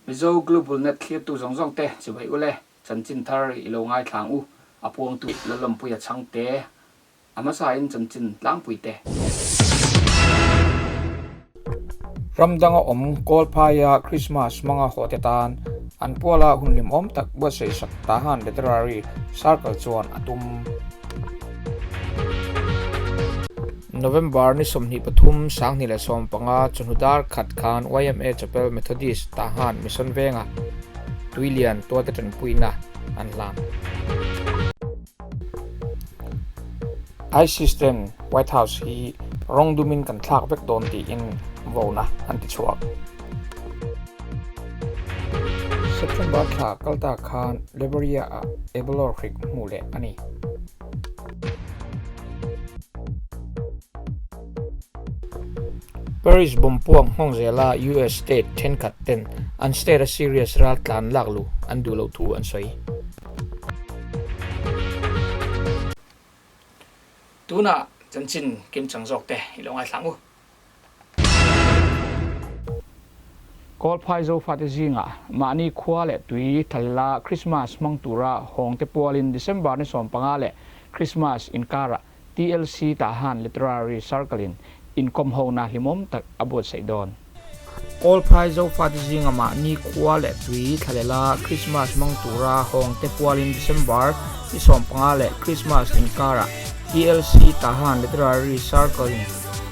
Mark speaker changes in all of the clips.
Speaker 1: Mizo Global Net thlirtu zawng zawng te chibai ule, chanchin thar i lo ngaithla ang u, a puangtu Lalawmpuia chhangte, a hmasain chanchin tlangpui te. Ram danga awm Kawlphaia Krismas hmanga haw te tan an puala hun hlimawm tak buatsaih sak Tahan Literary Circle chuan a tum. November ni 23, 2015 chawhnu dar khat khan YMA Chapel Methodist Tahan Mission Venga Tuilian tuate tanpuina an hlan. ISIS ten White House hi rawng dumin kan thlak vek dawn tiin vona an ti chhuak. September thla kalta khan Liberia-ah Ebola hrik hmuh leh a ni. Paris bomb puak nghawng zela US state thenkhat ten an state a serious ral tlan lak luh an duh loh thu an sawi. Tunah chanchin kimchang zawk te i lo ngaithla ang u. Kawlphai Zofate zingah mahni khua leh tui thalhla Krismas hmang tura hawngte pualin December ni 15 leh Krismas inkarah TLC Tahan Literary Circle-in inkawm hona hlimawm tak a buatsaih dawn. Kawlphai Zofate zinga mahni khua leh tui thlalela Krismas hmang tura hawngte pualin December ni 15 leh Krismas inkarah TLC Tahan Literary Circle-in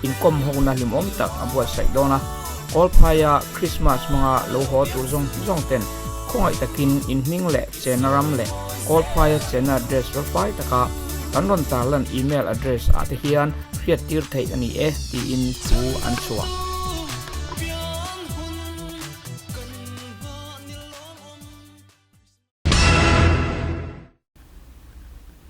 Speaker 1: Inkawm hawkna hlimawm tak a buatsaih dawn a, Kawlphaia Krismas hmanga lo haw tur zawng zawng ten khawngaih takin in hming leh chenna ram leh Kawlphaia chenna address rafai taka kan rawn tarlan email address ah te hian hriattir theih a ni e tiin thu an chhuah.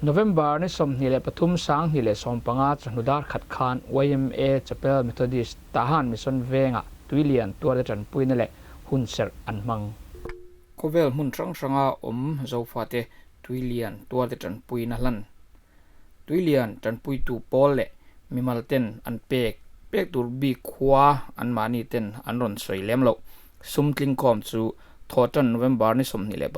Speaker 1: November ni 23 2015 chawhnu dar khat khan YMA Chapel Methodist Tahan Mission Vengah Tuilian tuarte tanpuina leh hunserh an hmang. Khawvel hmun hrang hranga awm Zofate Tuilian tuarte tanpuina hlan. Tuilian tanpuitu pawl leh mimal ten an pek pek tur bik khua anmahni ten an rawn sawi lem loh. Sum tlingkhawm chu Thawhtan November ni 23,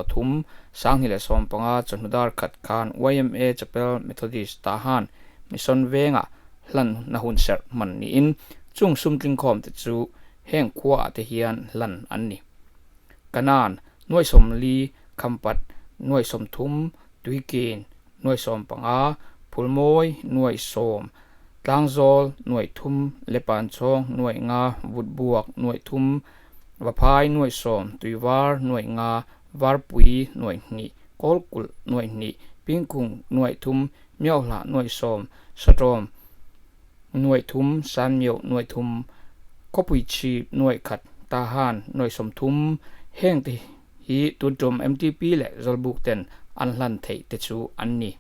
Speaker 1: 2015 chawhnu dar khat khan YMA Chapel Methodist Tahan Mission Vengah hlan na hunserh hman niin chung sum tlingkhawm te chu heng khuaah te hian hlan an ni. Kanan, nuai 40, Khampat, nuai 30, Tuikin, nuai 15, Phulmawi, nuai 10, Tlangzawl, nuai 3, Lepanchawng, nuai 5, Vutbuak, nuai 3, Vaphai, nuai 10, Tuivar, nuai 5, Varpui, nuai 2, Kawlkulh, nuai 2, Pingkung, nuai 3, Miohla, nuai 10, Sawtawm, nuai 3, Sanmio, nuai 3, Khawpuichhip, nuai 1, Tahan, nuai 30, heng te hi tun tum MTP leh Zawlbuk ten an hlan theih te chu an ni.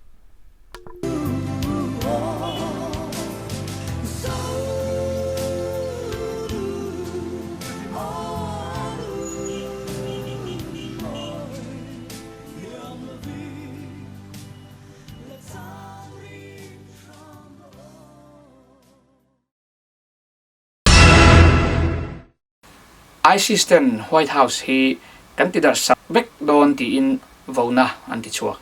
Speaker 1: ISIS ten White House hi kan ti darhsak vek dawn tiin vona an ti chhuak.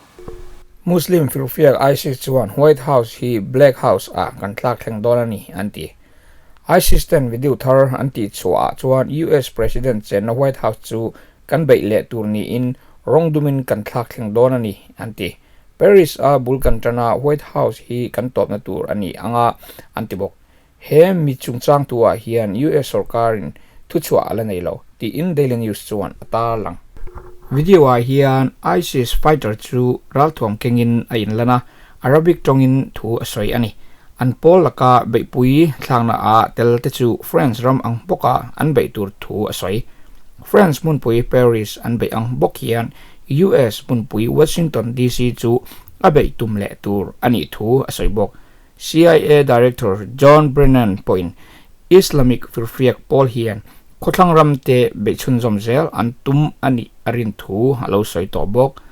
Speaker 1: Muslim firfiak ISIS chuan White House hi Black House ah kan tlak thleng dawn a ni an ti. ISIS ten video thar an tih chhuah ah chuan US President chenna White House chu kan beih leh tur niin rawng dumin kan thlak thleng dawn a ni an ti. Paris a bul kan tan a White House hi kan tawpna tur a ni anga an ti bawk. He mi chungchangtu ah hian US sorkarin thuchhuah a la nei lo, tiin Daily News chuan a tarlang. Video ah hian ISIS fighter chu ralthuam kengin a inlan a, Arabic tawngin thu a sawi a ni. An pawl laka beihpui thlakna ah tel te chu France ram ang bawka an beih tur thu a sawi. France hmunpui Paris an beih ang bawk hian US hmunpui Washington DC chu a beih tum leh tur a nih thu a sawi bawk. CIA Director John Brennan pawhin Islamic firfiak pawl hian khawthlang ramte beih chhunzawm zel an tum a nih a rin thu a lo sawi tawh bawk.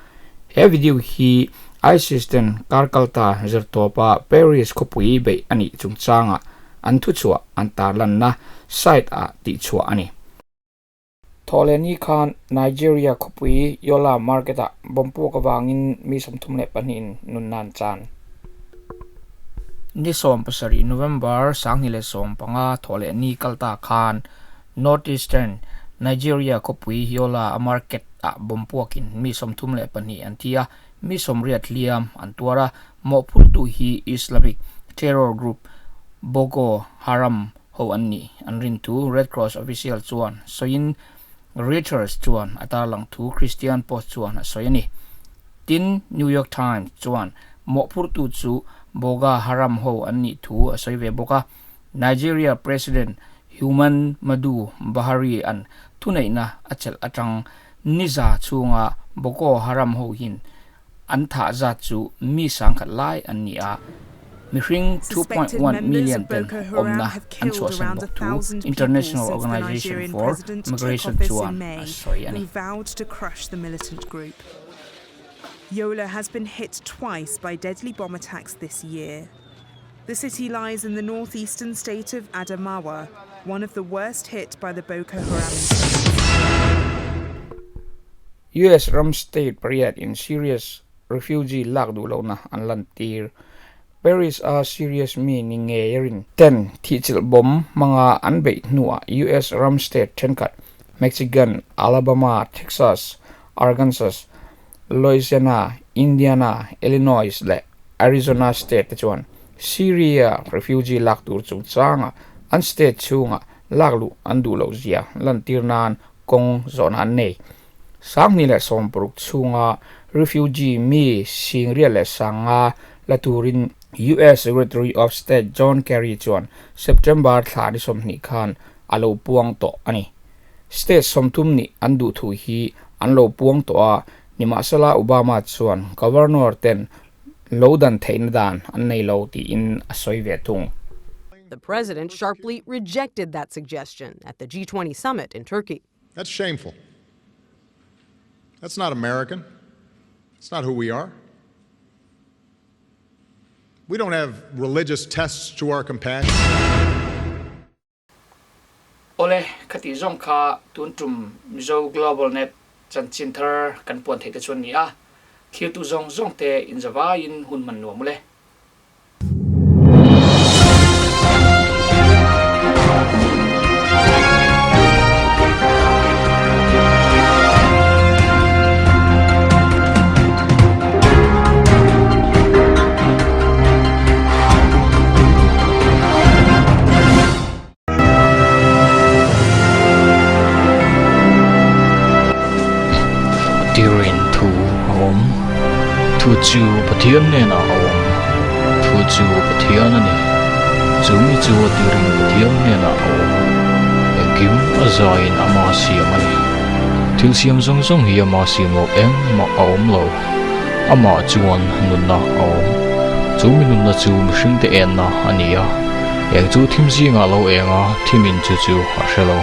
Speaker 1: He video hi ISIS ten kar kalta zirtawpa Paris khawpui beih a nih chungchangah an thuchhuah an tarlanna site ah tihchhuah a ni. Thawhlehni khan Nigeria khawpui Yola market-ah bomb puak avangin mi 32 in nunna an chan. Ni 17 November 2015 Thawhlehni kal ta khan Northeastern Nigeria khawpui Yola a market-ah bomb puakin mi 32 an thi a, mi 80 hliam an tuar a, mawhphurtu hi Islamic terror group Boko Haram ho an nih an rin thu Red Cross official chuan sawiin Reuters chuan a tarlang thu Christian Post chuan a sawi a ni. Tin, New York Times chuan mawhphurtu chu Boga Haram ho an nih thu a sawi ve bawk a. Nigeria President Human Madu Buhari an thuneihna a chelh atang niza chhunga Boko Haram ho hin an thah zat chu mi 10,000 lai an ni a, mihring
Speaker 2: Suspected
Speaker 1: 2.1
Speaker 2: members
Speaker 1: million
Speaker 2: of
Speaker 1: ten
Speaker 2: Boko Haram
Speaker 1: awmna
Speaker 2: have
Speaker 1: an
Speaker 2: killed
Speaker 1: chhuahsan
Speaker 2: around
Speaker 1: bawk
Speaker 2: a
Speaker 1: thu
Speaker 2: thousand people
Speaker 1: International
Speaker 2: since the
Speaker 1: Organization
Speaker 2: Nigerian
Speaker 1: for
Speaker 2: president took
Speaker 1: Migration
Speaker 2: office in
Speaker 1: chuan a
Speaker 2: May,
Speaker 1: sawi a
Speaker 2: who
Speaker 1: ni.
Speaker 2: vowed to crush the militant group. Yola has been hit twice by deadly bomb attacks this year. The city lies in the northeastern state of Adamawa, one of the worst hit by the Boko Haram insurgents.
Speaker 1: US ram state pariat in Syria's refugee lak duh lohna an lantir. Paris a Syria's mi ni ngei a rin ten thihchilh bomb hmanga an beih hnuah US ram state thenkhat Mexican, Alabama, Texas, Arkansas, Louisiana, Indiana, Illinois leh Arizona state te chuan Syria refugee lak tur chungchanga an state chhunga lak luh an duh loh zia lantir nan kawng zawhna an nei. 2016 chhunga refugee mi 65,000 la turin US Secretary of State John Kerry chuan September thla ni 20 khan a lo puang tawh a ni. State 30 nih an duh thu hi an lo puang tawh a, nimahsela Obama chuan Governor ten lo dan theihna dan an nei lo tiin a sawi ve thung.
Speaker 3: The president sharply rejected that suggestion at the G20 summit in Turkey.
Speaker 4: That's shameful. That's not American. It's not who we are. We don't have religious tests to our compassion.
Speaker 1: Awle, khati zawng kha tun tum Mizo Global Net chanchin thar kan puan theih te chuan ni a, thirtu zawng zawng te inzavaiin hun hman nuam ule.
Speaker 5: Tirin thu a awm. Thu chu Pathian hnenah a awm. Thu chu Pathian a ni. Chu mi chu a tirin Pathian hnenah a awm. Engkim a zaiin ama siam a ni. Thil siam zawng zawng hi ama siam loh engmah a awm lo. Amah chuan nunna a awm. Chu mi nunna chu mihringte enna a ni a. Eng chu thim zingah lo eng a, thimin chu chu a hre lo.